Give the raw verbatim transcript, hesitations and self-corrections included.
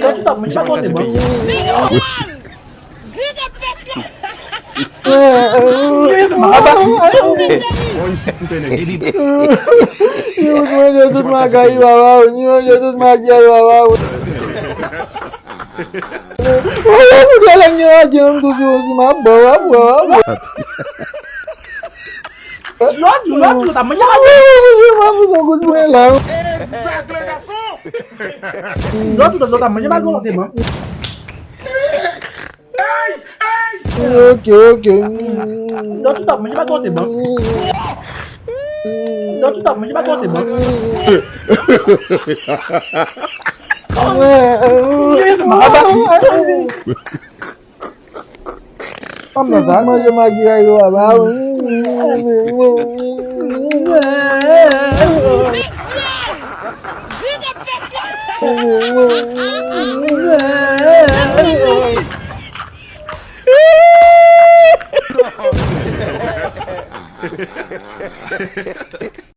Lòt jou ta manje pa kote ban. Yo manje tout makay papa ou, yo manje tout makay papa ou. Ou yo tout lè gen makay m tou si ou si m ap ba w, ap ba w, ap ba w. Lòt jou, lòt jou ta manje pa kote. M ap fè yon kout pwen la. Lòt jou, lòt jou ta manje pa kote ban. Ok, ok. Lòt jou ta manje pa kote ban. Lòt jou ta manje pa kote ban. Mwen nan sa manje magi a yo a ba.